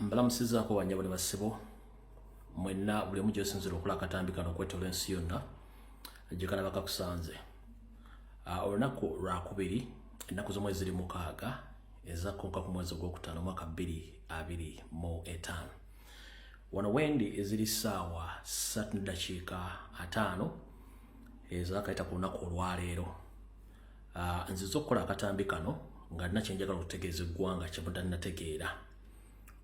Mbalamusizaako bannyabo ne bassebo mwenna buli omu gyosinzira okola akatambi kano okwetola ensi yonna gyekalaba kakusanze. Olunaku lwakubiri, ennaku z'omwezi ziri 6 ezakkonka ku mwezi ogwokutaano omwaka 2025. Wano wendi eziri ssaawa 3:50 ezakayita ku lunaku olwaleero. Nzize okukola akatambi kano nga nina kyenjagala okutegeeza eggwanga kye mutannategeera.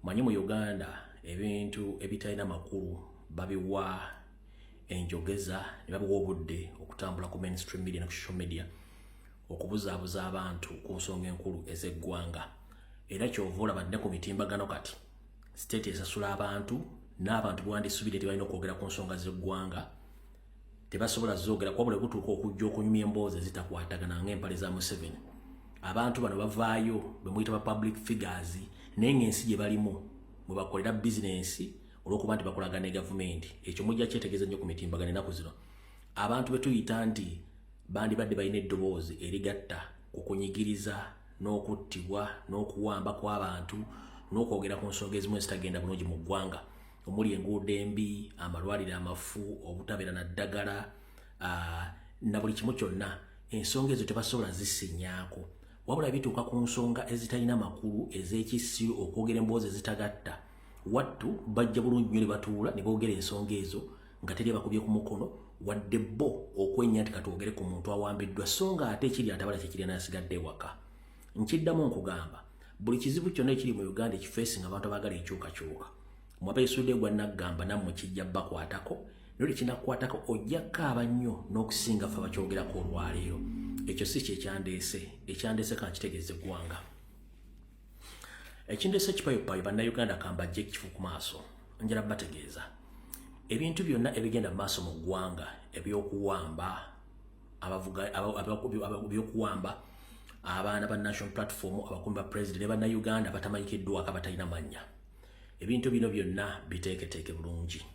Manyi mu Uganda ebintu ebitalina makulu babiwa enjogeza ne babiwa obudde okutambula ku mainstream media ne ku social media okubuzaabuza abantu ku nsonga enkulu ez'eggwanga. Era ky'ova olaba ne ku mitimbagano kati state esasula abantu n'abantu bwandisuubidde tebalina okwogera ku nsonga z'eggwanga tebasobola zoogera kuba buli gutuuka okujja okunyumya emboozi ezitakwatagana ng'empale za Museveni. Abantu bano bavaayo bwe muyita ba public figures, naye ng'ensi gye balimu mwe bakolera bizinensi olw'okuba nti bakolagana ne gavumenti. Ekyo mujja kyetegeeza nnyo ku mitimbagano ennaku zino. Abantu be tuyita nti bandibadde balina eddoboozi erigatta ku kunyigiriza n'okuttibwa n'okuwamba kw'abantu n'okwogera ku nsonga ezimu ezitagenda bulungi mu ggwanga, omuli enguudo embi, amalwaliro amafu, obutabeera na ddagala na buli kimu kyonna, ensonga ezo tebasobola zisinyaako. Wabula bituuka ku nsonga ezitalina makulu ez'ekisiru okwogera emboozi ezitagatta, wattu bajja bulungi nnyo ne batuula ne boogera ensonga ezo nga teri abakubye ku mukono wadde bo okwenya nti katwogere ku muntu awambiddwa, so nga ate ekiri atabala kyekiri n'asigadde ewaka. Nkiddamu nkugamba, buli kizibu kyonna ekiri mu Uganda ekifeesinga abantu abaagala enkyukakyuka, mwabeesudde gwa naggamba nammwe kijja bakwatako, naye tekinakukwatako ojja kukaaba nnyo n'okusinga ffe abakyogerako olwaleero. Ekyo si kyekyandeese, ekyandeese kankitegeeza eggwanga. Ekindeese ekipayopayo bannayuganda kambajje ekifu ku maaso, njala bategeeza ebintu byonna ebigenda mu maaso mu ggwanga ebyokuwamba ebyokuwamba abaana ba National Platform, abakuumi ba president ne bannayuganda abatamanyikiddwako abatalina mannya. Ebintu bino byonna biteeketeeke bulungi.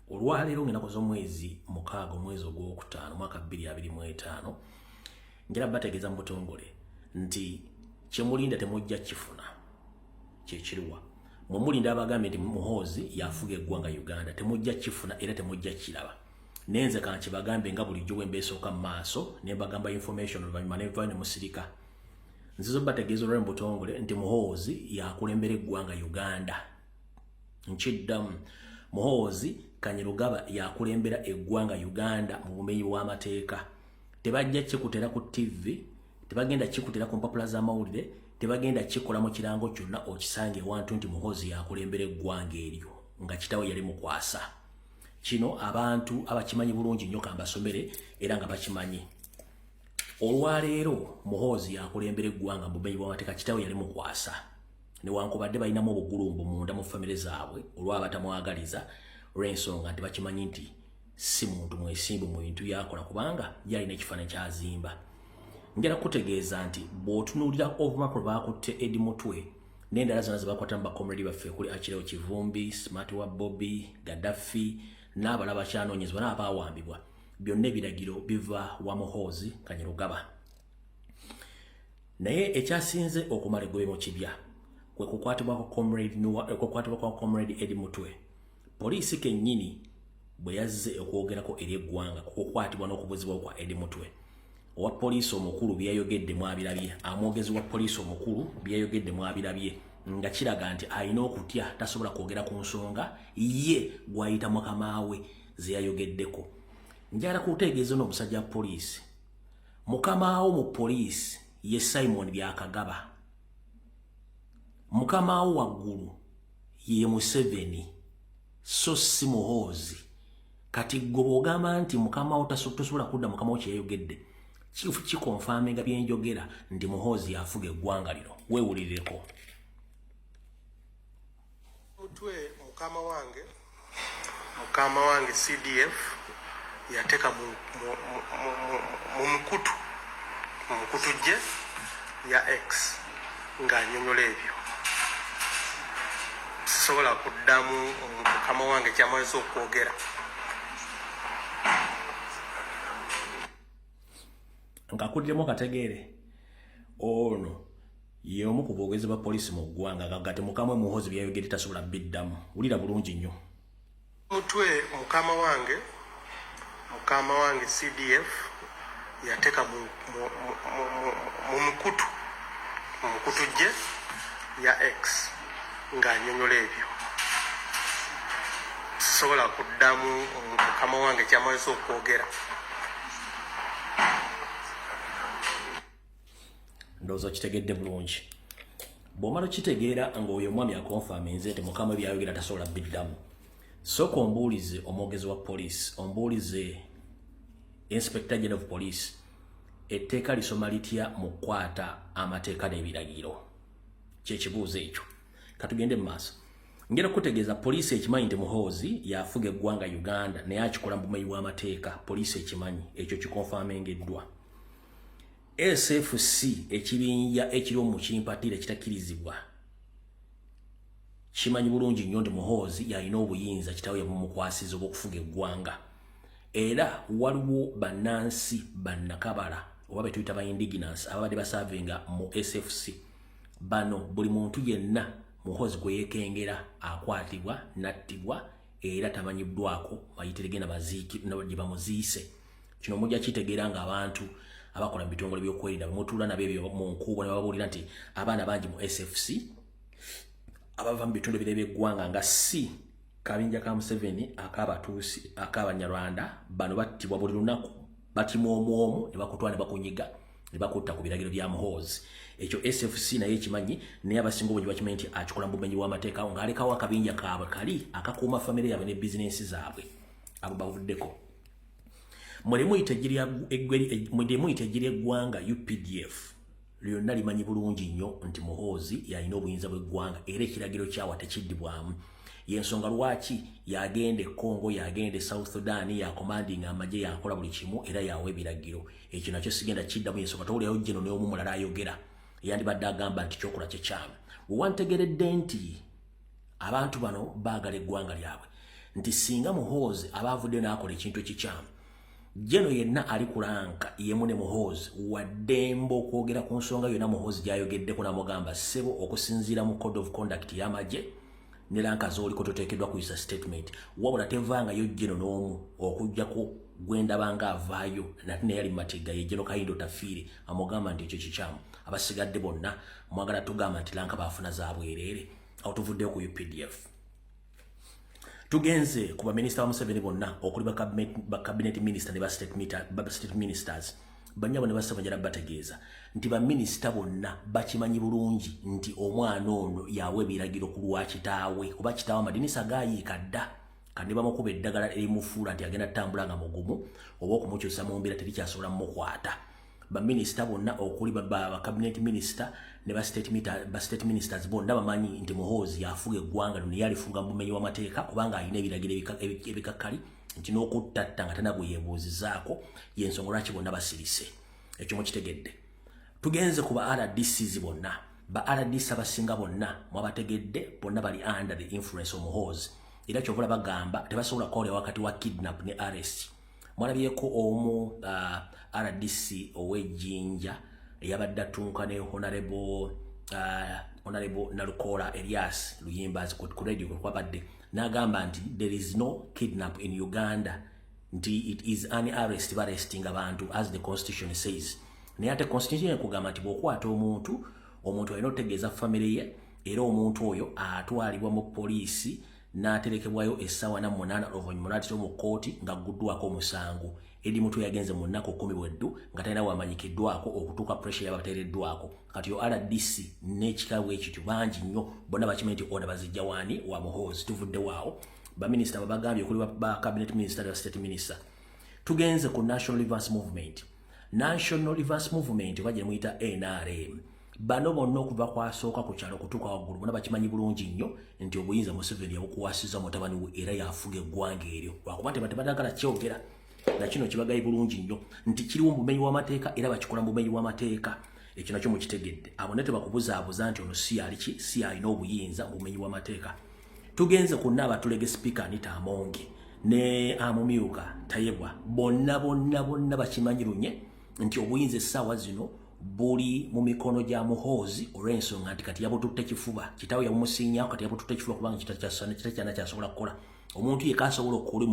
Olwaleero ng'ennaku z'omwezi 6 omwezi ogwokutaano omwaka 2025, njala bategeeza mu butongole nti kyemulinda temujja kifuna. Kyekiriwa mwe mulinda abagambye nti Muhoozi yafuga eggwanga Uganda, temujja kifuna era temujja kiraba. Nenze kankibagambe nga bulijjo bwe mbeesooka mu maaso ne mbagamba information oluvannyuma ne nvaayo ne musirika. Nzizo bategeeza olwali mu butongole nti Muhoozi yakulembera eggwanga Uganda. Nkiddamu, Muhoozi Kainerugaba yakulembera eggwanga Uganda mu bumenyi bw'amateeka. Tebajja kikutera ku TV, tebagenda kikutera ku mpapula z'amawulire, tebagenda kikola mu kirango kyonna okisange ewantu nti Muhoozi yakulembera eggwanga eryo nga kitawe yali mukwasa. Kino abantu abakimanyi bulungi nnyo kambasomere era nga bakimanyi. Olwaleero Muhoozi yakulembera eggwanga mu bumenyi bw'amateeka, kitawe yali mukwasa. Newankubadde balinamu obugulumbu munda mu famire zaabwe olw'abatamwagaliza olw'ensonga nti bakimanyi nti si muntu mwesimbu mu bintu byakola kubanga yalina ekifaananyi kyazimba. Njala kutegeeza nti bw'otunuulira olunaku lwe baakutte Eddie Mutwe n'endala zonna ze bakwata mu bakomredi baffe okuli Achileo Kivumbi, Smart wa Bobby, Gaddafi n'abalala bakyanoonyezebwa n'abaawambibwa, byonna ebiragiro biva wa Muhoozi Kainerugaba. Naye ekyasinze okumala eggobe mu kibya kwe kukwatibwa kwa Comrade Eddie Mutwe. Poliisi kennyini bwe yazze okwogerako eri eggwanga ku kukwatibwa n'okubuzibwa kwa Eddie Mutwe, owa poliisi omukulu byeyayogedde mwabirabye, amwogezi wa poliisi omukulu byeyayogedde mwabirabye, nga kiraga nti alina okutya, tasobola kwogera ku nsonga ye gw'ayita mukama we ze yayogeddeko. Njagala kutegeeza n'omusajja wa poliisi, mukamaawo mu poliisi ye Simon Byakagaba, mukamaawo waggulu ye Museveni, so si Muhoozi. Kati gwe bw'ogamba nti mukamawo tosobola kudda mukamawo kyeyayogedde, kikonfaminga byenjogera nti Muhoozi yafuga eggwanga lino. Weewulirireko. Mutwe mukama wange CDF yateeka mu mukutu gye ya X ng'anyonyola ebyo. Sisobola kuddamu mukama wange kyamaze okwogera. Nkakuddemu kategeere ono. Ye omu ku boogezi ba poliisi mu ggwanga gagate Mukamwe Muhoozi byayogedde tasobola biddamu. Wulira bulungi nnyo. Mutwe mukama wange CDF yateeka mu mukutu gye ya X ng'anyonyola ebyo. Sisobola kuddamu mukama wange kyamaze okwogera. Ndowooza okitegedde bulungi. Bw'omala okitegeera ng'oyo omwami akonfaminze nti Mukama byayogera tasobola biddamu, sooka ombuulize omwogezi wa poliisi, ombuulize Inspector General of Police, etteeka lisoma litya mu kukwata amateeka n'ebiragiro? Kyekibuuzo ekyo. Katugende mu maaso. Ngenda kukutegeeza, poliisi ekimanyi nti Muhoozi yafuga eggwanga Uganda, naye akikola mu bumenyi bw'amateeka. Poliisi ekimanyi ekyo, kikonfamengeddwa. SFC, ekibinja ekiri mu kimpatiira ekitakkirizibwa, kimanyi bulungi nnyo nti Muhoozi yalina obuyinza, kitaawe yabumukwasiza obw'okufuga eggwanga. Era waliwo bannansi bannakabala oba betuyita ba indigenous ababadde basavinga mu SFC. Bano buli muntu yenna Muhoozi gwe yeekengera akwatibwa nattibwa, era tamanyiddwako mayitiregenda gye bamuziise. Kino mujja kitegeera ng'abantu abakola mu bitongole by'okwerinda bwemutuula nabo ebyo mu nkuubo ne bababuulira nti abaana bangi mu SFC abava mu bitundu ebirala by'eggwanga nga si kabinja ka Museveni ak'Abatuusi, ak'Abanyarwanda, bano battibwa buli lunaku. Batima omu omu ne bakutwala ne bakunyiga ne bakutta ku biragiro bya Muhoozi. Ekyo SFC naye ekimanyi, naye abasinga obungi bakimanyi nti akikola mu bumenyi bw'amateeka ng'alekawo akabinja kaabwe kali akakuuma famire yaabwe ne bizinensi zaabwe. Abo bavuddeko. Mwe muyita eggye ly'eggwanga UPDF lyonna limanyi bulungi nnyo nti Muhoozi yalina obuyinza bw'eggwanga, era ekiragiro kyawa tekiddibwamu. Yensonga lwaki yagenda e Congo, yagenda e South Sudan, yakomandinga amagye, yakola buli kimu, era yawa ebiragiro. Ekyo nakyo sigenda kiddamu. Yensonga towulirayo jeno n'omu mulala ayogera yandibadde agamba nti kyokola kyekyamu. Wewantegeredde nti abantu bano baagala eggwanga lyabwe, nti singa Muhoozi aba avuddeyo n'akola ekintu ekikyamu, jeno yenna ali ku rank yemu ne Muhoozi waddembe okwogera ku nsonga yonna Muhoozi gy'ayogeddeko, namugamba, "Ssebo, okusinziira mu code of conduct y'amagye ne rank z'oliko, toteekeddwa kuyisa statement." Wabula tevangayo jeno n'omu okugjako gwendabanga avaayo nate naye ali mumatigga, ye Jeno Kahinda Otafiire, amugamba nti ekyo kikyamu. Abasigadde bonna mwagala tugamba nti rank baafuna za bwereere. Awo tuvuddeyo ku UPDF, tugenze ku baminisita ba Museveni bonna, okuli ba cabinet minister ne ba state ministers. Banyabo ne basaba, njala bategeeza nti baminisita bonna bakimanyi bulungi nti omwana ono yawa ebiragiro ku lwa kitaawe, kuba kitaawe amadinisa gaayiika dda. Kandi bamukuba eddagala erimufuula nti agenda ttambula nga mugumu oba okumukyusa mu mbeera terikyasobola mumukwata. Baminisita bonna okuli ba cabinet minister ne ba state ministers bonna bamanyi nti Muhoozi yafuga eggwanga lino, yalifuga mu bumenyi w'amateeka, kubanga alina ebiragiro ebikakkali nti n'okuttatta nga tana gwe yeebuuzizaako. Yensonga lwaki bonna basirise. Ekyo mukitegedde. Tugenze ku ba RDCs bonna. Ba RDC abasinga bonna mwabategedde, bonna bali under the influence of Muhoozi, era kyovula bagamba tebasobola kukolera wakati wa kidnap ne arrest. Mwalabyeko omu RDC ow'ejjinja eyabadde atunka ne Honorable Nalukola Elias Luyimbazi ku radio kwe kwabadde, n'agamba nti there is no kidnap in Uganda, nti it is an arrest, baresting abantu as the constitution says. Naye ate constitution ekugamba nti bw'okwata omuntu, omuntu alina otegeeza famire ye, era omuntu oyo atwalibwa mu poliisi n'aterekebwayo essaawa 48, oluvannyuma n'atitibwa mu kkooti ng'agguddwako omusango. Edi Mutwe yagenze mu nnaku 10 bweddu nga talina wamanyikiddwako okutuuka pressure yabateereddwako. Kati yo RDC n'ekika bwe kityo bangi nnyo, bonna bakimanyi nti order bazijja waani? Wa Muhoozi. Tuvudde waawo, baminisita babagambye okuli ba cabinet minister ne ba state minister. Tugenze ku National Reverse Movement. National Reverse Movement oba gye muyita NRM, bano bonna okuva kwasooka ku kyalo kutuuka waggulu, bonna bakimanyi bulungi nnyo nti obuyinza Museveni yabukwasiza mutabani we, era yafuga eggwanga eryo, lwakuba nti batebadagala kyogera. Nakino kibagayi bulungi nnyo nti kiriwo mu bumenyi bw'amateeka, era bakikola mu bumenyi bw'amateeka. Ekyo nakyo mukitegedde. Abo ne tebakubuzaabuza nti ono si ali ki, si alina obuyinza mu bumenyi bw'amateeka. Tugenze ku Naabatulege Sipiika Anita Among ne amumyuka Tayebwa. Bonna bonna bonna bakimanyi lunye nti obuyinza essaawa zino Buli mu mikono gya Muhoozi, olw'ensonga nti kati yabututte kifuba. Kitaawe yabumusiinyaako, kati yabututte kifuba, kubanga kitakyana kyasobola kukola. Omuntu yekka asobola okukola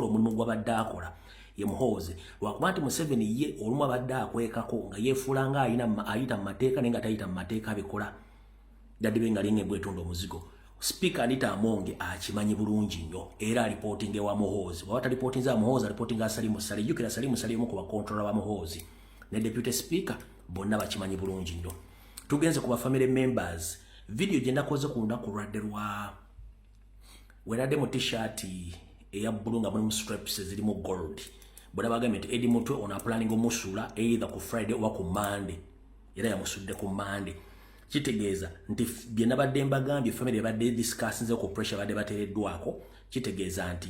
omulimu gw'abadde akola ye Muhoozi, lwakuba nti Museveni ye olumu abadde akwekako nga yeefuula nga ayita mu mateeka, naye nga tayita mu mateeka, abikola jaddibe nga linga embwa etunda omuzigo. Speaker Anita Amonge akimanyi bulungi nnyo, era alipootinga ewa Muhoozi. Bw'aba talipootinza Muhoozi, alipootinga Salimu Sale. Jjukira Salimu Sale omu ku bakontrola ba Muhoozi ne deputy speaker, bonna bakimanyi bulungi nnyo. Tugenze ku ba family members. Video gye nakoze ku lunaku lwadde lwa wenadde mu T-shirt eya bbulu nga mulimu stripes ezirimu gold, bwe nabagambye nti Eddie Mutwe ono apulaninga omusuula either ku Friday oba ku Monday, era yamusudde ku Monday. Kitegeeza nti bye nabadde mbagambye, family ebadde discussinze ku pressure badde bateereddwako, kitegeeza nti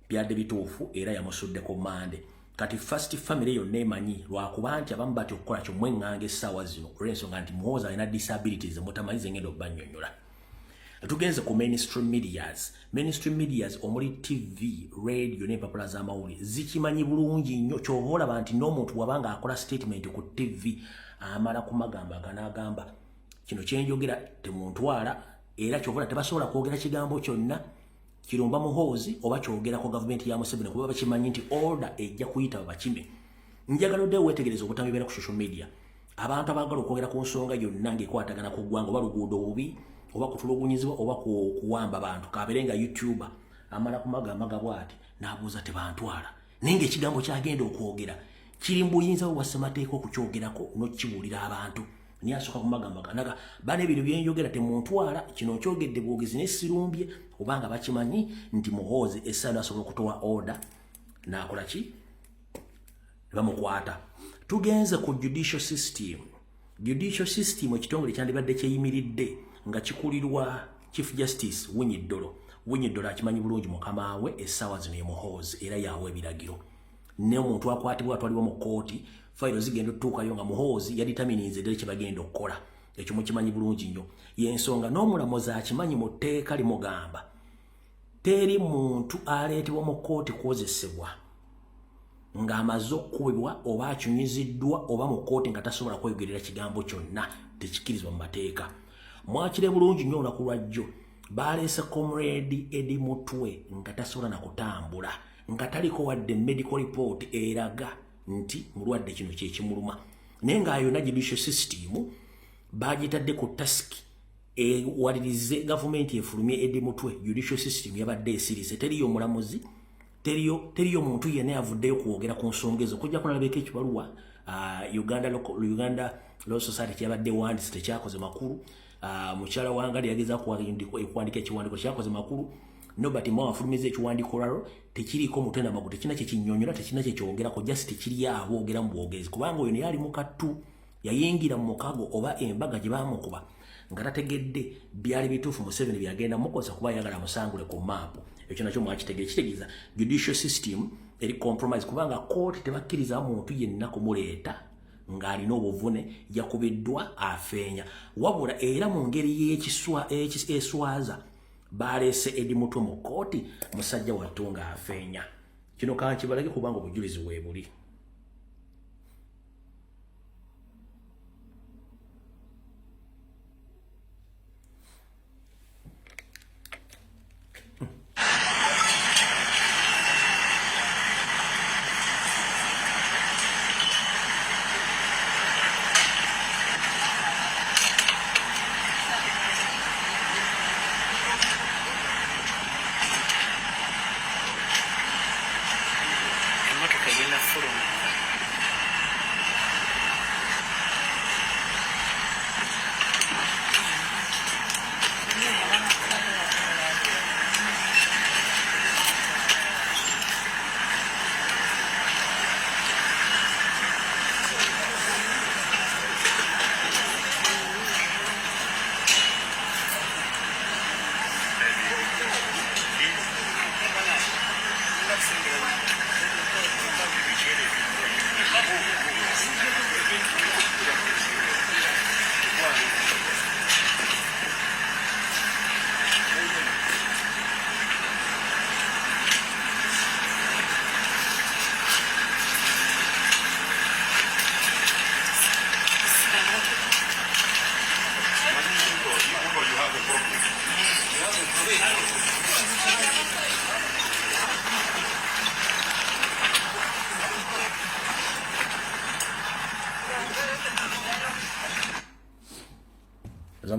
byadde bituufu, era yamusudde ku Monday. Kati first family yonna emanyi, lwakuba nti abamu batya okukola kyomweŋŋanga essaawa zino, olw'ensonga nti Muhoozi alina disabilities mutamanyi, zengenda obbannyonnyola. Tugenze ku mainstream medias. Mainstream medias omuli TV, radio n'empapula z'amawulire zikimanyi bulungi nnyo. Kyova olaba nti n'omuntu bw'abanga akola statement ku TV, amala kumagamba aganaagamba, "Kino kyenjogera temuntwala." Era kyova olaba tebasobola kwogera kigambo kyonna kirumba Muhoozi oba kyogerako gavumenti ya Museveni, kuba bakimanyi nti order ejja kuyita bakime. Njagala oddeyo weetegereza obutambi beera ku social media. Abantu abaagala okwogera ku nsonga yonna ng'ekwatagana ku ggwanga, oba luguudo bubi, oba kutulugunyizibwa, oba kuwamba bantu, kabeere nga YouTuber, amala kumagamba bw'ati n'abuuza, "Tebantwala?" Naye ng'ekigambo kyagenda okwogera kiri mu buyinza bwe bwa ssemateeka okukyogerako n'okukibuulira abantu, naye asooka kumagamba naga, "Bana, ebintu byenjogera temuntwala, kino nkyogedde bwogezi naye sirumbye," kubanga bakimanyi nti Muhoozi essaawa asobola okutowa order n'akola ki, ne bamukwata. Tugenze ku judicial system. Judicial system, ekitongole kyandibadde kyeyimiridde nga kikulirwa Chief Justice Winyi Dollo. Winyi Dollo akimanyi bulungi mukama we essaawa zino ye Muhoozi, era yawa ebiragiro. Ne omuntu akwatibwa atwalibwa mu kkooti, fayiro zigenda otutuukayo nga Muhoozi yadetermininze ddala kye bagenda okukola. Ekyo mukimanyi bulungi nnyo. Yensonga n'omulamuzi akimanyi mu tteeka limugamba teri muntu aleetebwa mu kkooti kuwozesebwa ng'amaze okukubibwa oba akyunyiziddwa oba mu kkooti nga tasobola kweyogerera kigambo kyonna. Tekikirizibwa mu mateeka. Mwakire bulungi nnyo, olunaku lwajjo baleese Comrade Eddie Mutwe nga tasobola na kutambula, nga taliko wadde medical report eraga nti mulwadde, kino kyekimuluma, naye nga yonna judicial system bagitadde ku task ewalirize gavumenti efulumye Eddie Mutwe. Judicial system yabadde esirise, teriyo omulamuzi, teriyo muntu yenna yavuddeyo kwogera ku nsonga ezo, kujja kunalabeko ekibaluwa Uganda Law Society kyabadde wandisi, tekyakoze makulu. Mukyala Wangali yageza kuwandika ekiwandiiko, kyakoze makulu. Nobert Mao afulumiza ekiwandiiko lwalo, tekiriiko mutwe namagulu, tekina kyekinyonyola, tekina kyekyogerako, just tekiri aboogera mu bwogezi, kubanga oyo naye ali mu kattu, yayingira mu mukago oba embaga gye baamukuba nga tategedde byali bituufu Museveni byagenda mukoza, kuba ayagala musangule ku maapu. Ekyo nakyo mwakitegere. Kitegeeza judicial system eri compromise, kubanga kooti tebakkiriza muntu yenna kumuleeta ng'alina obuvune, yakubiddwa, afeenya. Wabula era mu ngeri y'ekiswa eswaza baleese Eddie Mutwe mu kooti, musajja wattu ng'afeenya. Kino kankibalage kubanga obujulizi weebuli. Emmotoka egenda fuluma.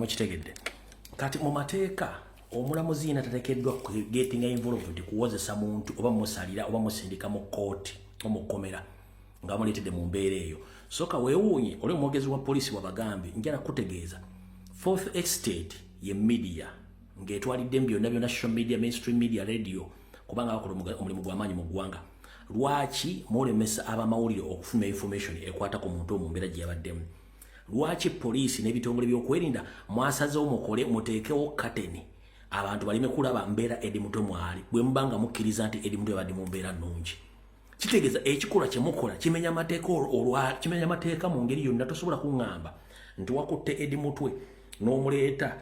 Mukitegedde? Kati mu mateeka, omulamuzi yena tateekeddwa getting involved kuwozesa muntu oba musalira oba musindika mu kooti, omukomera nga muleetedde mu mbeera eyo. Soka weewuunye oli omwogezi wa poliisi wabagambye. Njala kutegeeza, fourth estate ye media ng'etwaliddemu byonna byonna, social media, mainstream media, radio, kubanga bakola omulimu gw'amaanyi mu ggwanga. Lwaki mulemesa abamawulire okufuna information ekwata ku muntu mu mbeera gye yabaddemu? Lwaki poliisi n'ebitongole by'okwerinda mwasazewo mukole muteekewo kateni abantu baleme kulaba mbeera Eddie Mutwe mwali, bwe muba nga mukkiriza nti Eddie Mutwe yabadde mu mbeera nnungi? Kitegeeza ekikolwa kye mukola kimenya amateeka, olwa kimenya amateeka mu ngeri yonna. Tosobola kuŋŋamba nti wakutte Eddie Mutwe n'omuleeta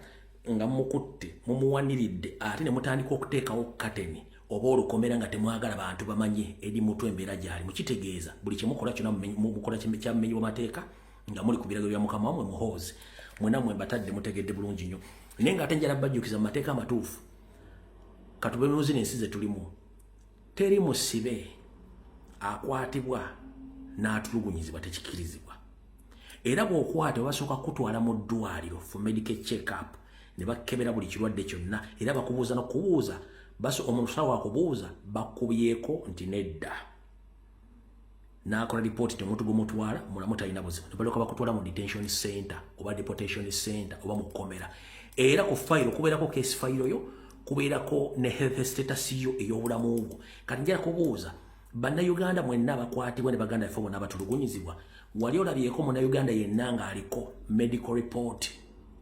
nga mukutte, mumuwaniridde, ate ne mutandika okuteekawo kateni oba olukomera nga temwagala bantu bamanye Eddie Mutwe embeera gy'ali. Mukitegeeza buli kyemukola kyonna mukola kyamenyi w'amateeka nga muli ku biragiro bya mukama wamwe Muhoozi. Mwena mwe mbatadde mutegedde bulungi nnyo. Naye nga ate njala bajjukiza, mu mateeka amatuufu, katube mu zino ensi ze tulimu, teri musibe akwatibwa n'atulugunyizibwa, tekikirizibwa. Era bw'okwata, basooka kutwala mu ddwaliro for medical check up ne bakebera buli kirwadde kyonna, era bakubuuza nokubuuza. Omusawo akubuuza, bakubyeko nti nedda, n'akola ripooti ti omuntu gw'omutwala mulamu, talina buzibu, ne balyoka bakutwala mu detention center oba deportation center oba mu kkomera. Era ku fayiro kubeerako case fayiro yo, kubeerako ne health status yo ey'obulamu bwo. Kati njala kubuuza Bannayuganda mwenna abakwatibwa ne baganda baffe bonna abatulugunyizibwa, wali olabyeko Munnayuganda yenna ng'aliko medical report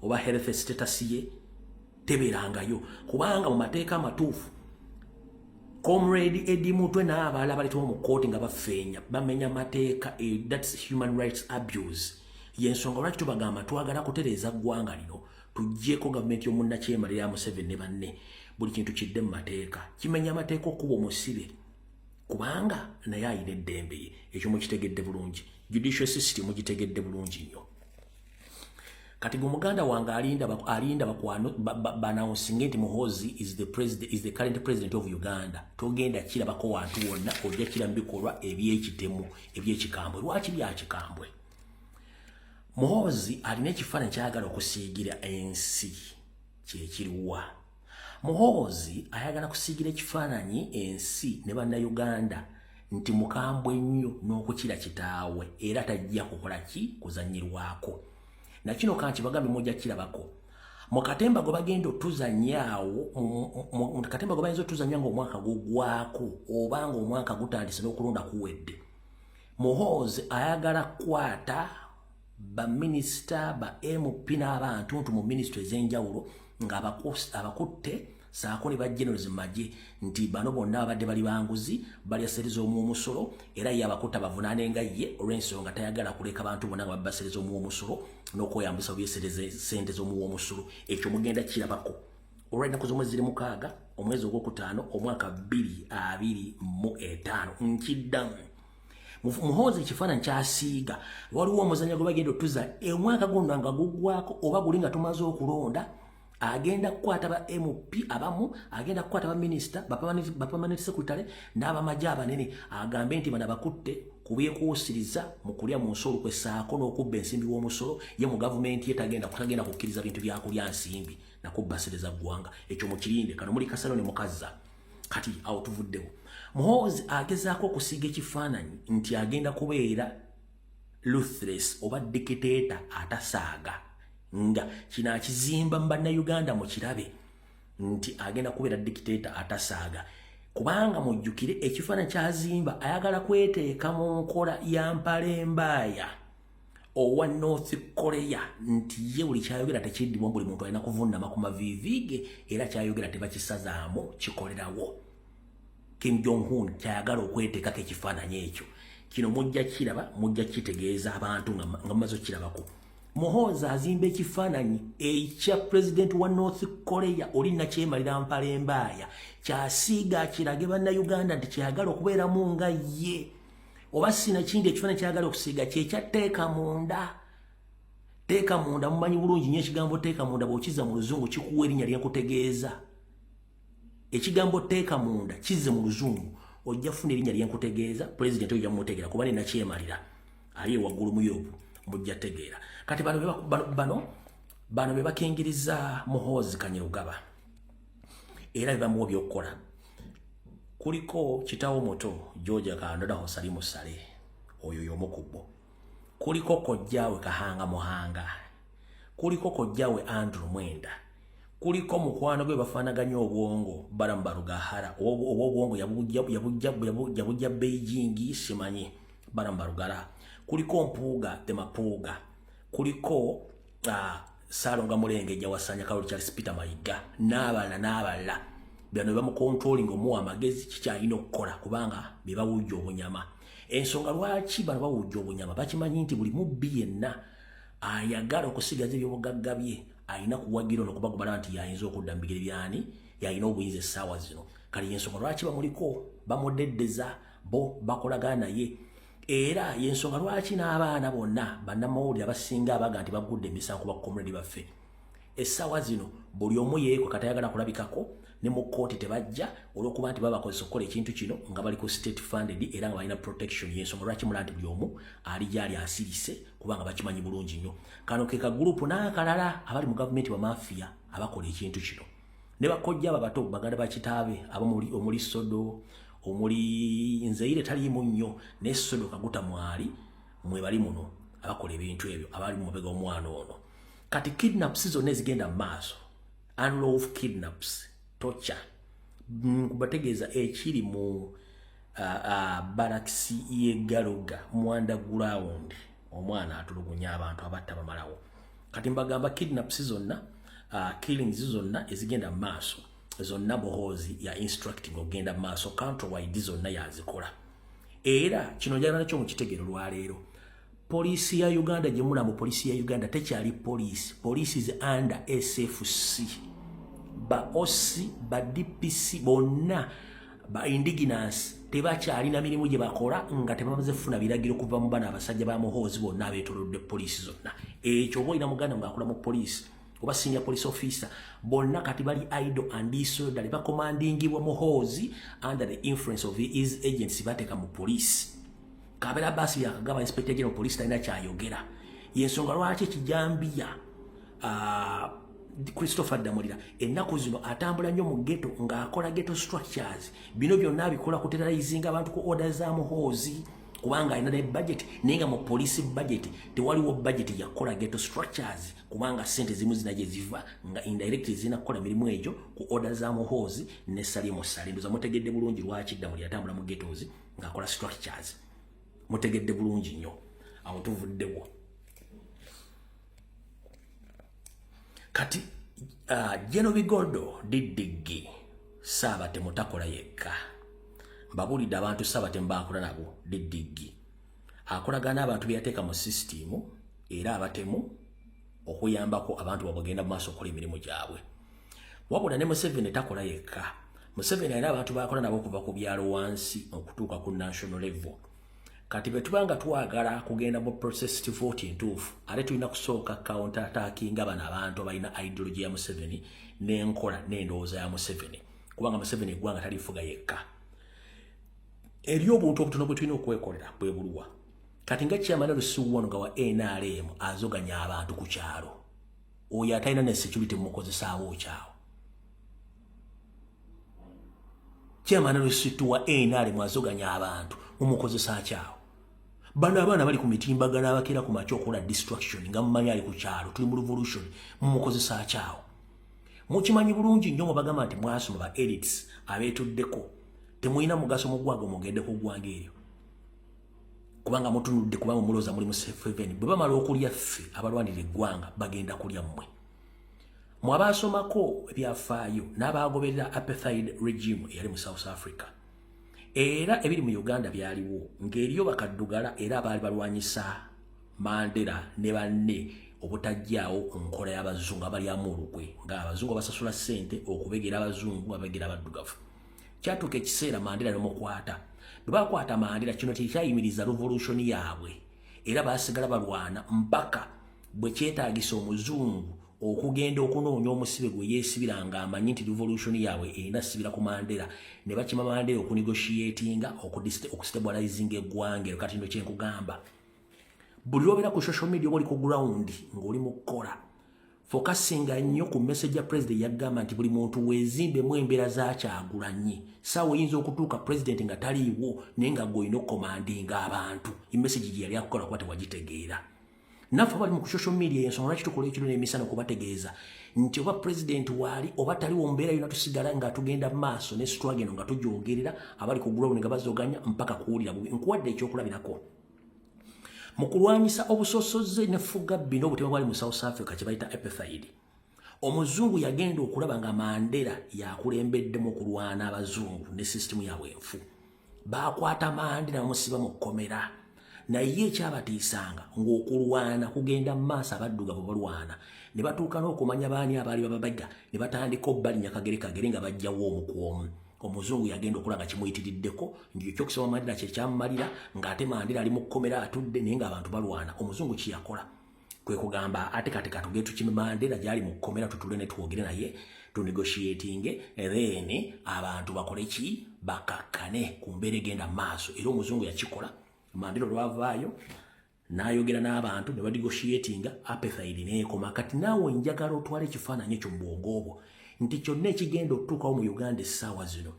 oba health status ye? Tebeerangayo, kubanga mu mateeka amatuufu, Comrade Eddie Mutwe n'abalala baleetebwa mu kkooti nga bafeenya, bamenya mateeka. That's human rights abuse. Yensonga lwaki tubagamba twagala kutereeza ggwanga lino, tuggyeko gavumenti y'omunnakyemalira ya Museveni ne banne, buli kintu kidde mu mateeka. Kimenya amateeka okuba omusibe, kubanga naye ayina eddembe ye. Ekyo mukitegedde bulungi? Judicial system mugitegedde bulungi nnyo? Kati gwe muganda wange alinda bakwano banawunsinge nti Muhozi is the president, is the current president of Uganda, togenda kirabako wantu wonna. Ojja kira mu bikolwa ebyekitemu, ebyekikambwe. Lwaki byakikambwe? Muhozi alina ekifaananyi kyayagala okusiigira ensi. Kyekiriwa? Muhoozi ayagala kusiigira ekifaananyi ensi ne Bannayuganda nti mukambwe nnyo n'okukira kitaawe, era tajja kukola ki? Kuzanyirwako. Nakino kanki bagambe, mujja kirabako mu katemba gwe bagenda otuzanyaawo, mu katemba gwe bayinza otuzanya ng'omwaka gugwako oba ng'omwaka gutandise n'okulonda kuwedde. Muhoozi ayagala kukwata baminisita, ba MP n'abantu ntu mu minisitule ez'enjawulo ng'abakutte saako ne ba generals magye, nti bano bonna babadde bali banguzi, balya ssente z'omuwa omusolo, era ye abakutte bavunaane nga ye, olw'ensonga tayagala kuleka bantu bonna nga babba ssente z'omuwa omusolo n'okweyambisa ssente z'omuwa omusolo. Ekyo mugenda kirabako olw'ennaku z'omwezi ziri 6, omwezi ogwokutaano, omwaka 2025. Nkiddamu, Muhoozi ekifaananyi kyasiiga, waliwo omuzannyo gwe bagenda otuza omwaka guno nga guggwako oba guli nga tumaze okulonda. Agenda kukwata ba MP abamu, agenda kukwata ba minisita, ba permanent secretary n'abamagye abanene, agambe nti bano abakutte kubyekuusiriza mu kulya mu nsi olukwe saako n'okubba ensimbi w'omusolo. Ye mu gavumenti ye tagenda kukkiriza bintu byakulya nsimbi nakubbasereza ggwanga. Ekyo mukirinde. Kano muli kasalo ne mukazza. Kati awo tuvuddewo. Muhoozi agezaako okusiiga ekifaananyi nti agenda kubeera ruthless oba dictator atasaaga, nga kino akizimba mu Bannayuganda. Mukirabe nti agenda kubeera dictator atasaaga, kubanga mujjukire ekifaananyi kyazimba, ayagala kweteeka mu nkola ya mpalembaaya owa North Korea, nti ye buli kyayogera tekiddibwa, buli muntu alina kuvunama ku maviivi ge, era kyayogera tebakisazaamu, kikolerawo. Kim Jong Un kyayagala okweteekako ekifaananyi ekyo. Kino mujja kiraba, mujja kitegeeza abantu nga mumaze okirabako. Muhoozi azimba ekifaananyi ekya pulezidenti wa North Korea oli nakyemalira mpalembaaya, kyasiiga kirage Bannayuganda nti kyayagala okubeeramu nga ye, oba sinakindi ekifaananyi kyayagala okusiiga kyekya teeka munda, teeka munda. Mumanyi bulungi nnyo ekigambo teeka munda, bw'okiza mu Luzungu kikuwa erinnya lyenkutegeeza. Ekigambo teeka munda kizze mu Luzungu, ojja kufuna erinnya lyenkutegeeza. Pulezidenti oyo jamutegeera kuba nenakyemalira ali ewaggulu mu Europe, mujja tegeera. Kati bano Bano be bakingiriza Muhoozi Kainerugaba era be bamuwa by'okukola. Kuliko kitaawo muto George Kandodaho Salimu Saleh, oyo y'omu ku bo. Kuliko kojjaawe Kahanga Muhanga, kuliko kojjaawe Andrew Mwenda, kuliko mukwano gwe bafaanaganya obwongo Balamu Barugahara, oba obwongo yabujja Beijing, simanyi, Balamu Barugahara. Kuliko Mpuuga the Mapuuga, kuliko Saalonga Mulengejja Wasanya Kaloli Charles Peter Mayiga n'abalala n'abalala. Bano bamucontrolling omuwa amagezi kikyalina okukola kubanga be bawujja obunyama. Ensonga lwaki bano bawujja obunyama, bakimanyi nti buli mubbi yenna ayagala okusigaza ebyobugagga bye alina kuwagira ono, kuba gubala nti yayinza okudda mu bigere byani, yalina obuyinza essaawa zino. Kale yensonga lwaki bamuliko, bamudeddeza, bo bakolagana naye. Era yensonga lwaki n'abaana bonna bannamawulire abasinga abaga nti bagudde emisango ba comrade baffe essaawa zino, buli omu yeekwe katayagala kulabikako ne mu kkooti tebajja, olw'okuba nti babakozesa okukola ekintu kino nga bali ku state funded era nga balina protection. Yensonga lwaki mula nti buli omu ali gyali asirise, kubanga bakimanyi bulungi nnyo. Kano ke kagurupu n'akalala abali mu gavumenti, bamafiya abakola ekintu kino ne bakojja abo abato, baganda bakitaabe abamuli omuli Sodo, omuli Nzeire taliimu nnyo, ne Sodo Kaguta mwali mwe bali muno abakola ebintu ebyo abali mu mabega omwana ono. Kati kidnaps zonna ezigenda mu maaso, unlawful kidnaps, torture, nkubategeeza ekiri mu barracks y'e Galoga mu underground, omwana atulugunya abantu abatta bamalawo. Kati mbagamba kidnaps zonna, killings zonna ezigenda mu maaso zonna, Muhoozi ya instructing ogenda mu maaso country wide, zonna yazikola. Era kino njagala nakyo mukitegeero lwaleero, poliisi ya Uganda gye mulamu, poliisi ya Uganda tekyali poliisi. Poliisi is under SFC, ba OC, ba DPC bonna ba indigenous tebakyalina mirimu gye bakola nga tebamaze kufuna biragiro kuva mu bano abasajja ba Muhoozi bonna abeetolodde poliisi zonna. Ekyo oba olina muganda ng'akola mu poliisi oba senior police officer, bonna kati bali idle and disorderly, bacommandingibwa Muhoozi under the influence of his agency bateeka mu poliisi. Kabera basi byakagaba inspector general police talina kyayogera. Yensonga lwaki ekijambiya Christopher Damulira ennaku zino atambula nnyo mu ghetto ng'akola ghetto structures. Bino byonna abikola ku terrorizing abantu ku order za Muhoozi, kubanga alina ne budget, naye nga mu police budget tewaliwo budget yakukola ghetto structures, kubanga sente zimu zina gye ziva nga indirectly zirina kukola mirimu egyo ku order za Muhoozi ne Salimu Saleh. Ndoza mutegedde bulungi lwaki Damulira atambula mu ghettos ng'akola structures. Mutegedde bulungi nnyo, awo tuvuddewo. Kati General Bigodo Diddigi Saabatemu takola yekka. Mbabuulidde abantu Saabatemu baakola nabo. Diddigi akolagana abantu be yateeka mu sisitimu era abatemu okuyambako abantu babagenda mu maaso okukola emirimu gyabwe. Wabula ne Museveni takola yekka. Museveni alina abantu bakola nabo okuva ku byalo wansi okutuuka ku national level. Kati bwe tuba nga twagala kugenda mu process vote entuufu, ate tulina kusooka counter attackinga bano abantu abalina ideology ya Museveni n'enkola n'endowooza ya Museveni, kubanga Museveni eggwanga talifuga yekka. Eri obuntu obutono bwe tulina okwekolera bwe buluwa? Kati nga chairman Lusiwano nga wa NRM azoganya abantu ku kyalo, oyo atalina ne security mukozesaawo kyawo. Chairman Lusitu wa NRM azoganya abantu mumukozesa kyawo. Bano abaana bali ku mitimbagano abakeera ku makya okukola destruction nga mumanyi ali ku kyalo, tuli mu revolution, mumukozesa kyawo. Mukimanyi bulungi nnyo mubagamba nti mwasoma, ba elites abeetuddeko temulina mugaso mu ggwanga, mugende ku ggwanga eryo kubanga mutunudde, kubanga mulowooza muli mu safe haven. Bwe bamala okulya ffe abalwanira eggwanga, bagenda kulya mmwe. Mwe abaasomako ebyafaayo n'abaagoberera apartheid regime eyali mu South Africa, era ebiri mu Uganda byaliwo ng'eriyo bakaddugala era abaali balwanyisa Mandela ne banne obutajjaawo nkola y'abazungu abalyamu olukwe, ng'abazungu basasula ssente okubegera abazungu abegera abaddugavu. Kyatuuka ekiseera Mandela nemukwata. Bwe bakwata Mandela, kino tekyayimiriza revolution yaabwe era basigala balwana mpaka bwe kyetaagisa omuzungu okugenda okunoonya omusibe gwe yeesibira ng'amanyi nti revolution yaabwe erina sibira ku Mandela, ne bakima Mandela okunegotiatinga okustabilizinga eggwanga eryo. Kati no kyenkugamba, buli lwobeera ku social media oba oli ku ground ng'oli mu kukola Focusinga nnyo ku message ya president. Yagamba nti buli muntu weezimbemu embeera za Kyagulanyi. Saawa oyinza okutuuka president nga taliiwo, naye nga gwe olina okucommandinga abantu. Emessage gye yali akukola kuba tewagitegeera. Naffe abali mu social media, ensonga lwaki tukola ekiro n'emisana okubategeeza nti oba president waali oba taliwo, mbeera yona tusigala nga tugenda mu maaso ne struggle eno, nga tugyogerera abali ku ground nga bazoganya mpaka kuwulira bubi. Nkuwadde ekyokulabirako mu kulwanyisa obusosoze ne fugabbi n'obutema bwali mu South Africa, kye bayita apartheid. Omuzungu yagenda okulaba nga Mandela yakulembeddemu okulwana abazungu ne sisitimu yaabwe enfu. Bakwata Mandela, bamusiba mu kkomera. Naye ekyabatiisanga ng'okulwana kugenda mu maaso, abaddugavu balwana ne batuuka n'okumanya baani abaali bababagga, ne batandika obbalinya kagere kagere nga bajjawo omu ku omu. Omuzungu yagenda okulaba nga kimuyitiriddeko, nti ekyokusaba Mandela kyekyamumalira, ng'ate Mandela ali mu kkomera atudde, naye ng'abantu balwana. Omuzungu kiyakola kwe kugamba ate kati katugende tukime Mandela gyali mu kkomera, tutule ne twogere naye, tunegotiatinge, then abantu bakole ki? Bakakkane ku mbeera egenda mu maaso. Era omuzungu yakikola. Mandela olwavaayo n'ayogera n'abantu ne banegotiatinga, apartheid neekoma. Kati naawe njagala otwale ekifaananyi ekyo mu bwongo obwo nti kyonna ekigenda okutuukawo mu Uganda essaawa zino,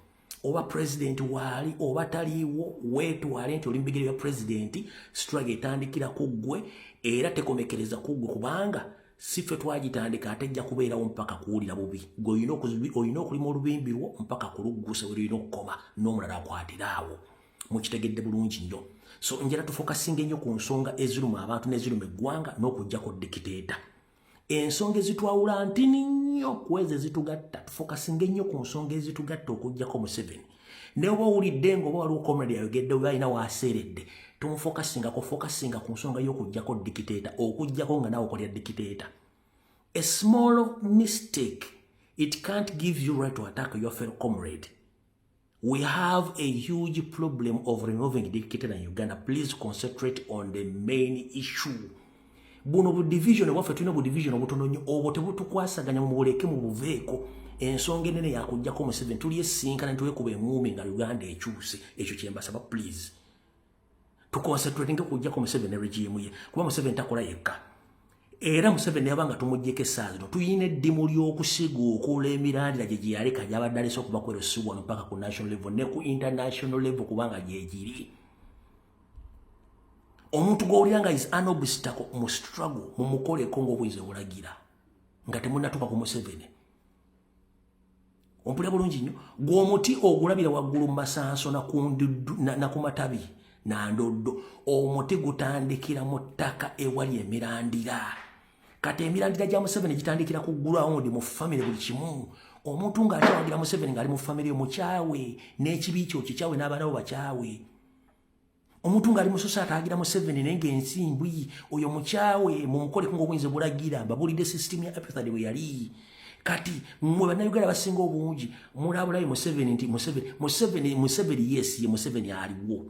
oba pulezidenti waali oba taliiwo, weetwale nti oli mubigere bya pulezidenti. Struggle etandikira ku ggwe era tekomekereza ku ggwe, kubanga si ffe twagitandika, ate ejja kubeerawo mpaka kuwulira bubi. Gwe olina okulima olubimbi lwo mpaka kuluggusa we lulina okukoma, n'omulala akwatira awo. Mukitegedde bulungi nnyo. So njagala tufocusinga ennyo ku nsonga eziruma abantu n'eziruma eggwanga n'okuggyako dictator. Ensonga ezitwawula ntini nnyo ku ezo ezitugatta. Tufocusinga ennyo ku nsonga ezitugatta okuggyako Museveni. Ne oba owulidde nga oba waliwo comrade ayogedde oba alina waaseeredde, tumufocusingako. Focusinga ku nsonga y'okuggyako dictator, okuggyako nga naawe okolera dictator. A small mistake, it can't give you right to attack your fellow comrade. We have a huge problem of removing dictator in Uganda. Please concentrate on the main issue. Buno bu division bwaffe tulina, bu division obutono nnyo obwo tebutukwasaganya, mu buleke mu buveeko. Ensonga enene yakuggyako Museveni. Tuli esinkana ne twekuba eŋŋuumi nga Uganda ekyuse. Ekyo kye mbasaba, please. Tuconcentratinge kuggyako Museveni ne regime ye, kuba Museveni takola yekka. Era Museveni yaba nga tumuggyeko essaawa zino, tuyina eddimu ly'okusiga okwola emirandira gye gyeyaleka, gyabadde alese okuva ku LC1 mpaka ku national level ne ku international level, kubanga gyegiri. Omuntu gw'owulira nga is an obstacle mu struggle, mumukoleko ng'obuyinza bulagira nga temunnatuuka ku Museveni. Ompulira bulungi nnyo? Gw'omuti ogulabira waggulu mu masanso na ku matabi nandoddo. Omuti gutandikira mu ttaka ewali emirandira. Kati emirandira gya Museveni gitandikira ku ground, mu famire, buli kimu. Omuntu ng'akyawagira Museveni ng'ali mu famire, mukyawe n'ekibi kyo kikyawe, n'abaana bo bakyawe. Omuntu ng'ali mu society agira Museveni naye ng'ensi mbi, oyo mukyawe, mumukoleko ng'obuyinza bulagira. Mbabulidde system ya apartheid bwe yali. Kati mmwe Bannayuganda basinga obungi mulabulayo Museveni nti Museveni, Museveni, Museveni. Yes, ye Museveni aliwo,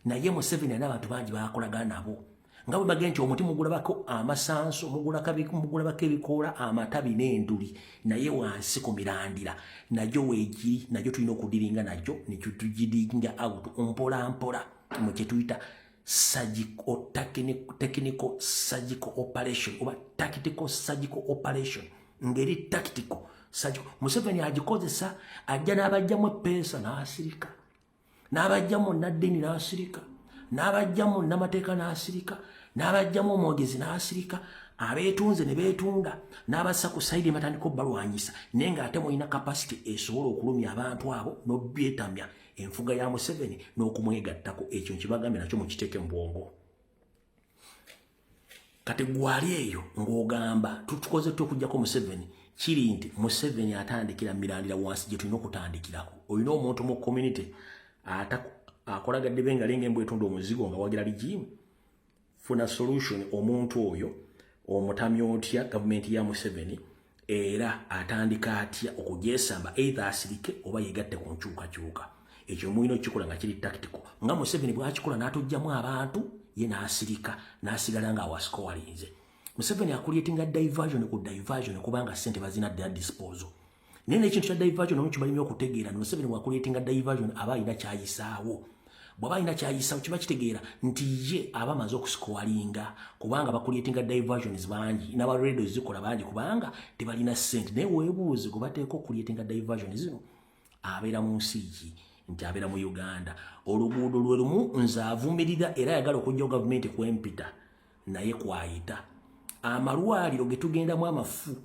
naye Museveni alina abantu bangi bakolagana nabo. Nga bwe bagenda nti omuti mugulabako amasanso, mugulabako ebikoola, amatabi n'enduli, naye wansi ku mirandira nagyo weegiri, nagyo tulina okudealinga nagyo netugidigging out mpola mpola mu kye tuyita surgical, technical surgical operation oba tactical surgical operation. Ngeri tactical surgical Museveni agikozesa, ajja n'abajjamu epeesa n'asirika, n'abajjamu naddiini n'asirika, n'abajjamu namateeka n'asirika, n'abajjamu omwogezi n'asirika, abeetunze ne beetunda, n'abassa ku side, batandika obbalwanyisa, naye ng'ate mulina capacity esobola okulumya abantu abo n'obyetamya enfuga ya Museveni n'okumwegattako. Ekyo nkibagambye nakyo mukiteeke mu bwongo. Kati gwali eyo ng'ogamba tutukoze tutya okuggyako Museveni? Kiri nti Museveni atandikira mirandira wansi gye tulina okutandikirako. Olina omuntu mu community akolagadde benga lenga embwa etunda omuzigo nga wagira regime, funa solution. Omuntu oyo omutamya otya gavumenti ya Museveni, era atandika atya okugyesamba, either asirike oba yegatte ku nkyukakyuka? Ekyo mulina okukikola nga kiri tactical, nga Museveni bwakikola n'atugjamu abantu, ye n'asirika n'asigala nga awasikowalinze. Museveni acreatinga diversion ku diversion, kubanga sente bazina their disposal. Naye nekintu kya diversion omu kibalimye okutegeera. Museveni bwacreatinga diversion, aba alina kyayisaawo. Bw'aba alina kyayisa, kiba kitegeera nti ye aba amaze okusikowalinga, kubanga bacreatinga diversions bangi n'abaredio zikola bangi, kubanga tebalina ssente. Naye weebuuze gwe bateeka okucreatinga diversion zino abeera mu nsi ki? Nti abeera mu Uganda. Oluguudo lwe lumu nze avumirira era ayagala okujjawo gavumenti kwempita naye kwayita. Amalwaliro ge tugendamu amafu,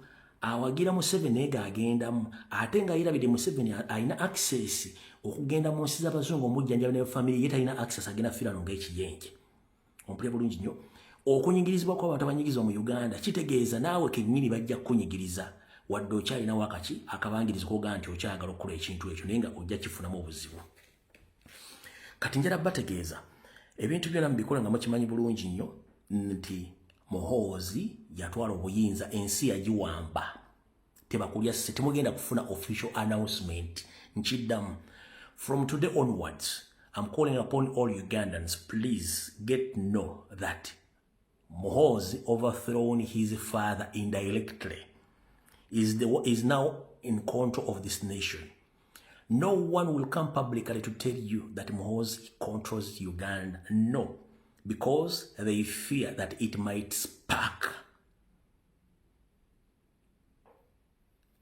awagira Museveni naye gaagendamu, ate nga yerabidde Museveni alina access okugenda mu nsi z'abazungu omujjanjaba ne family ye talina access, agenda fiirano ng'ekiyenje. Ompulira bulungi nnyo? Okunyigirizibwa kw'abantu abanyigirizibwa mu Uganda kitegeeza naawe kennyini bajja kukunyigiriza, wadde okyalinawo akaki akabangirizi kogaa nti okyayagala okukola ekintu ekyo, naye nga ojja kifunamu obuzibu. Kati njala bategeeza ebintu byonna mubikola nga mukimanyi bulungi nnyo nti Muhoozi yatwala obuyinza, ensi yagiwamba. Tebakulya se temugenda kufuna official announcement. Nkiddamu, from today onwards I'm calling upon all Ugandans, please get know that Muhoozi overthrown his father indirectly, is now in control of this nation. No one will come publicly to tell you that Muhoozi controls Uganda. No, because they fear that it might spark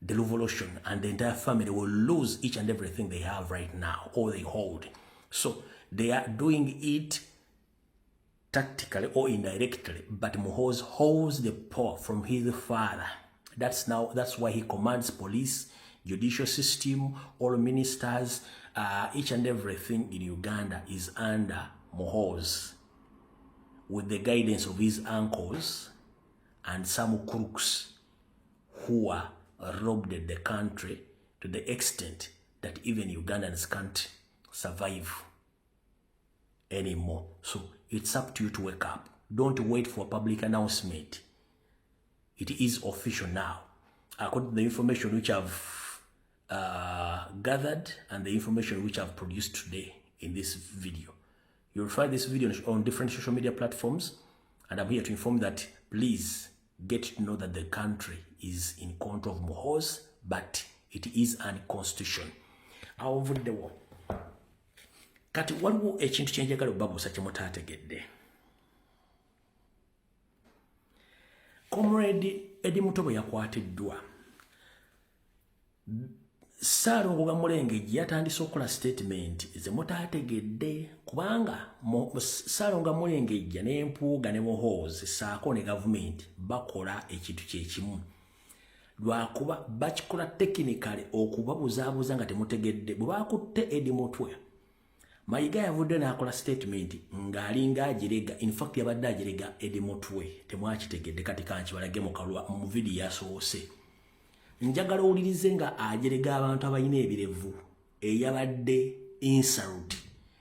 the revolution and the entire family will lose each and everything they have right now or they hold. So they are doing it tactically or indirectly, but Muhoozi holds the power from his father. That's why he commands police, judicial system, all ministers, each and everything in Uganda is under Muhoozi, with the guidance of his uncles and some crooks who are robbed the country to the extent that even Ugandans can't survive anymore. So it's up to you to wake up. Don't wait for a public announcement. It is official now. According to the information which I've gathered and the information which I've produced today in this video. You'll find this video on different social media platforms, and I'm here to inform that please get to know that the country is in control of Muhoozi, but it is unconstitution. Awo nvuddewo. Kati waliwo ekintu kye njagala obbabuusa kye mutaategedde. Comrade Eddie Mutwe bwe yakwatiddwa, Ssaalongo Gamulengejje yatandise okukola statement ze mutaategedde, kubanga Ssaalongo Gamulengejja ne Mpuuga ne Muhoozi ssaako ne gavumenti bakola ekintu kye kimu, lwakuba bakikola technically okubabuzaabuza nga temutegedde. Bwe bakutte Eddie Mutwe, Mayiga yavudde n'akola statement ng'alinga agirega. In fact yabadde agirega Eddie Mutwe, temwakitegedde. Kati kankibalage mu kalwa mu vidiyo yasoose. Njagala owulirize nga ajerega abantu abalina ebirevu, eyabadde insult.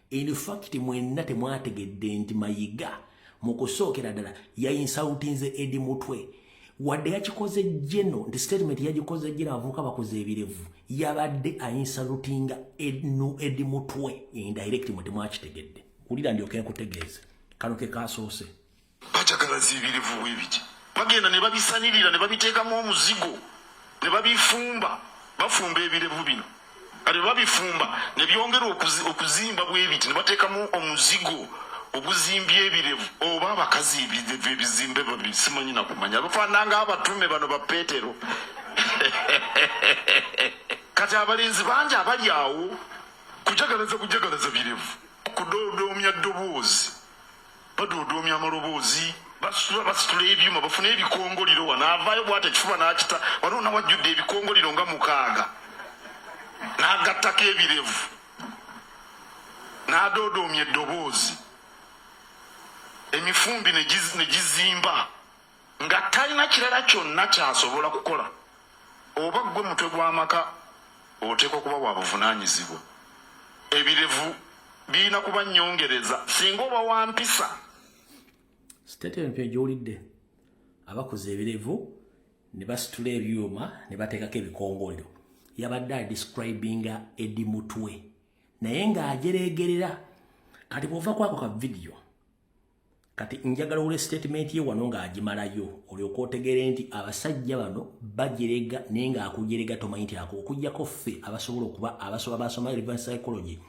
In fact mwenna temwategedde nti Mayiga mu kusookera ddala yayinsultinze Eddie Mutwe, wadde yakikoze geno nti statement yagikoze geno abavubuka bakoze ebirevu, yabadde ayinsultinga Eddie Mutwe indirect. Mwe temwakitegedde. Wulira ndyoke nkutegeeze, kano ke kasoose. Bajagalaza ebirevu bwebiti, bagenda ne babisanirira ne babiteekamu omuzigo ne babifumba. Bafumba ebirevu bino, kati babifumba ne byongera okuzimba bwebiti, ne bateekamu omuzigo oguzimbya ebirevu. Oba abakazi ebirevu ebizimbe simanyi nakumanya, bafaanana nga abatume bano ba Peetero. Kati abalenzi bangi abali awo kujagalaza bujagalaza birevu, kudoodoomya ddoboozi, badoodoomya amaloboozi, basitula ebyuma, bafune ebikongoliro. Wano avaayo bwati ekifuba n'akita wano, nawajjudde ebikongoliro nga 6, n'agattako ebirevu, n'adoodoomya eddoboozi, emifumbi ne gizimba, nga talina kirala kyonna kyasobola kukola. Oba ggwe mutwe gw'amaka, oteekwa kuba wa buvunaanyizibwa. Ebirevu birina kuba nnyongereza singa oba wa mpisa. Statement gy'owulidde, abakuza ebirevu ne basitula ebyuma ne bateekako ebikongoliro, yabadde adescribinga Eddie Mutwe, naye ng'ajereegerera. Kati bw'ova kwako ka vidiyo, kati njagala owule statement ye wano ng'agimalayo, olyoka otegeere nti abasajja bano bajerega, naye ng'akujerega tomanyi nti ako, okuggyako ffe abasobola okuba abasoba basoma reverse psychology.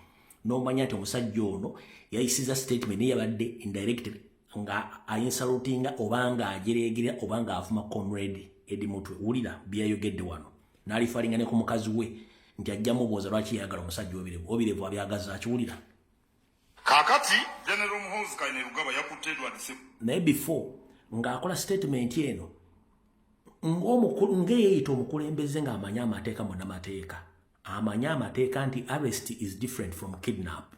N'omanya nti omusajja ono yayisiza statement, naye yabadde indirected nga ainsultinga oba nga ajereegerera oba nga avuma Comrade Eddie Mutwe. Wulira byeyayogedde wano, n'areferringa ne ku mukazi we nti ajja mubuuza lwaki yayagala omusajja obirevu, obirevu abyagaza akiwulira. Kaakati General Muhoozi Kainerugaba yakutte Edward Naye before ng'akola statement eno, ng'eyeeyita omukulembeze ng'amanyi amateeka, munnamateeka amanyi amateeka nti arrest is different from kidnap,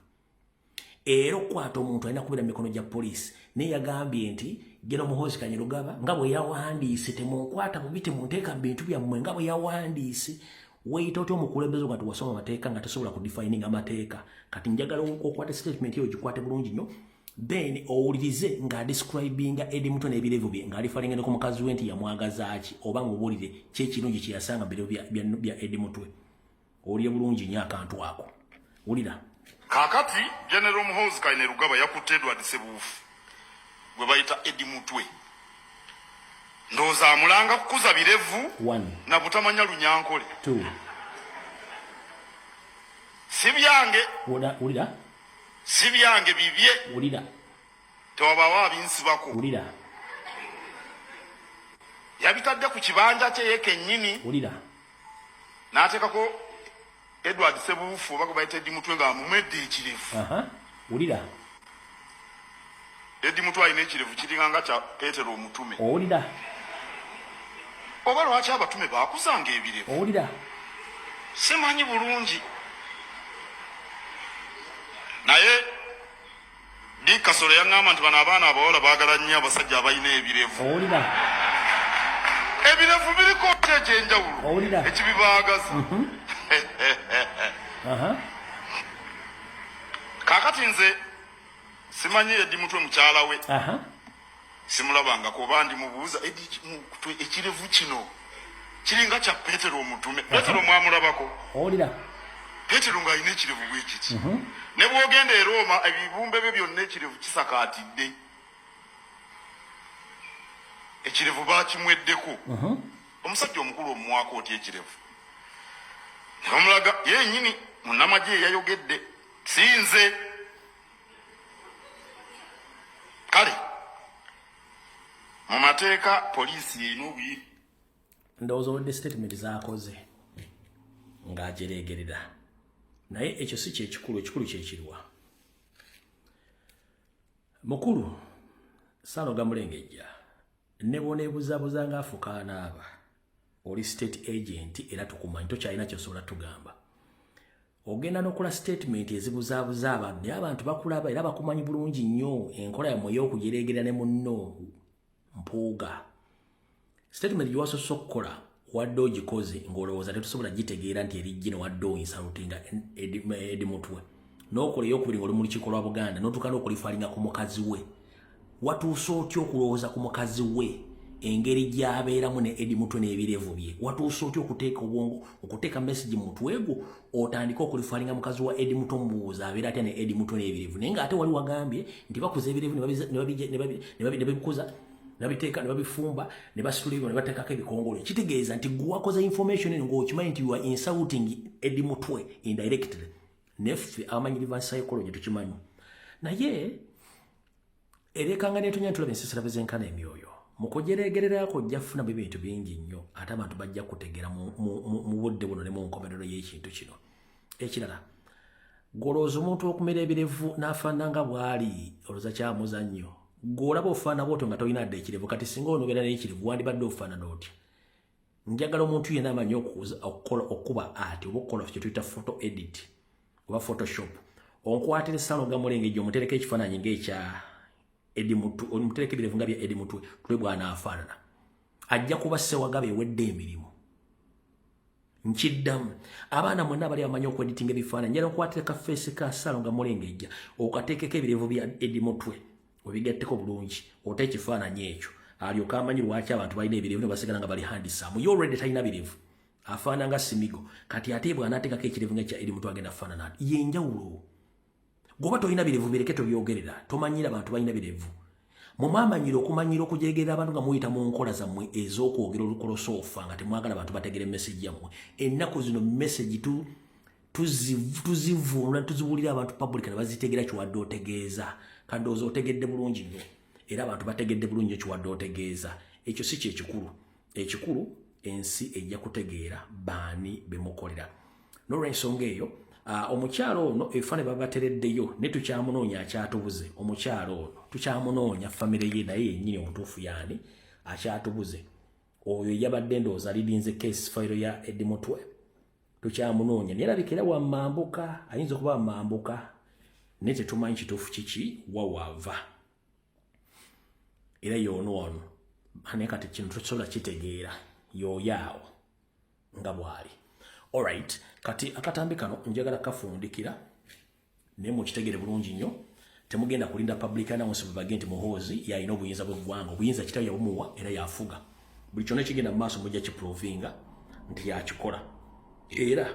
era okukwata omuntu alina kubeera mu mikono gya poliisi. Naye yagambye nti General Muhoozi Kainerugaba nga bwe yawandiise, "Temunkwata bubi, temunteeka mu bintu byammwe," nga bwe yawandiise. Weeyita otya omukulembeze nga tewasoma amateeka, nga tosobola kudefininga amateeka? Kati njagala okwata statement eyo, gikwate bulungi nnyo, then owulirize ng'adescribinga Eddie Mutwe n'ebirevu bye, ng'areferringa ne ku mukazi we nti yamwagazaaki, oba mubuulire ki ekirungi kye yasanga mu birevu bya Eddie Mutwe. Owulire bulungi nnyo akantu ako, wulira. Kaakati General Muhoozi Kainerugaba yakutte Edward Sebuufu gwe bayita Eddie Mutwe, ndowooza amulanga kukuza birevu One. na butamanya Lunyankole. Two. Si byange. Wulira. Si byange, bibye. Wulira. Tewabaawo abinsibako. Wulira. Yabitadde ku kibanja kye ye kennyini Wulira. n'ateekako Edward Sebuufu oba gwe bayita Eddie Mutwe ng'amumwedde ekirevu. Aha, wulira. Eddie Mutwe alina ekirevu kiringa nga kya Peetero omutume. Owulira. Oba lwaki abatume baakuzanga ebirevu? Owulira. Simanyi bulungi, naye Dick Kasolo yaŋŋamba nti bano abaana abawala baagala nnyo abasajja abalina ebirevu. Owulira. Ebirevu biriko ki ekyenjawulo Owulira. ekibibaagaza? Kaakati nze simanyi Eddie Mutwe mukyala we, simulabangako, oba ndi mubuuza, "Eddie Mutwe, ekirevu kino kiringa kya Peetero omutume." Peetero mwamulabako? Owulira. Peetero ng'alina ekirevu bwe kiti, ne bw'ogenda e Rooma ebibumbe bye byonna ekirevu kisakaatidde, ekirevu baakimweddeko. Omusajja omukulu omuwaako otya ekirevu? Ne bamulaga yennyini munnamagye yayogedde, si nze. Kale mu mateeka poliisi erina obuyi Ndowooza owedde statement z'akoze ng'ajereegerera, naye ekyo si kyekikulu. Ekikulu kyekirwa mukulu Saaloga Mulengejja ne bw'oneebuzabuza ng'afuka anaaba oli state agent, era tukumanyi, tokyalina kyosobola tugamba. Ogenda n'okola statement ezibuzaabuza abantu, naye abantu bakulaba era bakumanyi bulungi nnyo enkola yammwe ey'okujereegerera ne munno Mpuuga. Statement gyewasoose okukola wadde ogikoze ng'olowooza tetusobola gitegeera nti eri gino, wadde oinsultinga Eddie Mutwe, n'okola eyokubiri ng'oli mu lukiiko lwa Buganda, n'otuuka n'okureferringa ku mukazi we. Watuuse otya okulowooza ku mukazi we, engeri gy'abeeramu ne Eddie Mutwe n'ebirevu bye? Watuuse otya okuteeka obwongo, okuteeka message mu mutwe gwo, otandike okureferringa mukazi wa Eddie Mutwe, omubuuza abeera atya ne Eddie Mutwe n'ebirevu, naye ng'ate wali wagambye nti bakuza ebirevu ne babikuza, ne babiteeka, ne babifumba, ne basitula ebyo ne bateekako ebikongolo? Kitegeeza nti gwe wakoze information eno ng'okimanyi nti you are insulting Eddie Mutwe indirectly. Neffe abamanyi reverse psychology tukimanyi, naye erekanga netonya ntulaba ensisira bwe zenkana emyoyo. Mu kujereegererako ojja kufunamu ebintu bingi nnyo, ate abantu bajja kutegeera mu budde buno ne mu nkomerero y'ekintu kino. Ekirala, golowooza omuntu okumera ebirevu n'afaanana nga bw'ali, olowooza kyamuzannyo? Gw'olaba ofaanana bwotyo nga tolina dda ekirevu, kati singa onobeera n'ekirevu wandibadde ofaanana otya? Njagala omuntu yenna amanyi okukola, okuba ati oba okukola kye tuyita photo edit oba Photoshop, onkwatire Saloga Mulengejja, omutereko ekifaananyi ng'ekya Eddie Mutwe, omutereko ebirevu nga bya Eddie Mutwe, tule bw'anaafaanana. Ajja kuba Ssewagaba ewedde emirimu. Nkiddamu, abaana mwenna abali abamanyi okweditinga ebifaananyi, njala nkwatire ka face ka Ssalonga Mulengejja, okateekeko ebirevu bya Eddie Mutwe, obigatteko bulungi, ote ekifaananyi ekyo, alyoke amanyi lwaki abantu balina ebirevu ne basigala nga bali handsome. Ye already talina birevu, afaanana nga Simigo. Kati ate bw'anaateekako ekirevu nga ekya Eddie Mutwe, agenda afaanana ati yenjawulo. Gwoba tolina birevu, bireke, tobyogerera, tomanyira bantu balina birevu. Mumamanyire okumanyira okujegerera abantu nga muyita mu nkola zammwe ez'okwogera olukolosoofa, nga temwagala bantu bategere message yammwe. Ennaku zino message tu Tuzivvuunula, tuzibuulira abantu public ne bazitegeera kiwadde otegeeza. Kandowooza otegedde bulungi nnyo, era abantu bategedde bulungi nnyo kiwadde otegeeza. Ekyo si kyekikulu. Ekikulu, ensi ejja kutegeera baani bemukolera. N'olwensonga eyo, omukyalo ono ebifaananyi babatereddeyo, ne tukyamunoonya, akyatubuze. Omukyalo ono tukyamunoonya, famire ye, naye yennyini omutuufu yaani akyatubuze. Oyo yabadde, ndowooza, lirinze case file ya Eddie Mutwe. Tukyamunoonya, naye alabika era wamambuka, ayinza okuba wamambuka, naye tetumanyi kituufu kiki wawaava. Era yoono wano, naye kati kino tokisobola kitegeera, yooyo awo nga bw'ali. Alright, kati akatambi kano njagala kafundikira, naye mukitegere bulungi nnyo, temugenda kulinda public announcement bage nti Muhoozi yalina obuyinza bw'eggwanga. Obuyinza kitaawe yabumuwa era yafuga. Buli kyonna ekigenda mu maaso mujja kiprovinga nti yakikola. Era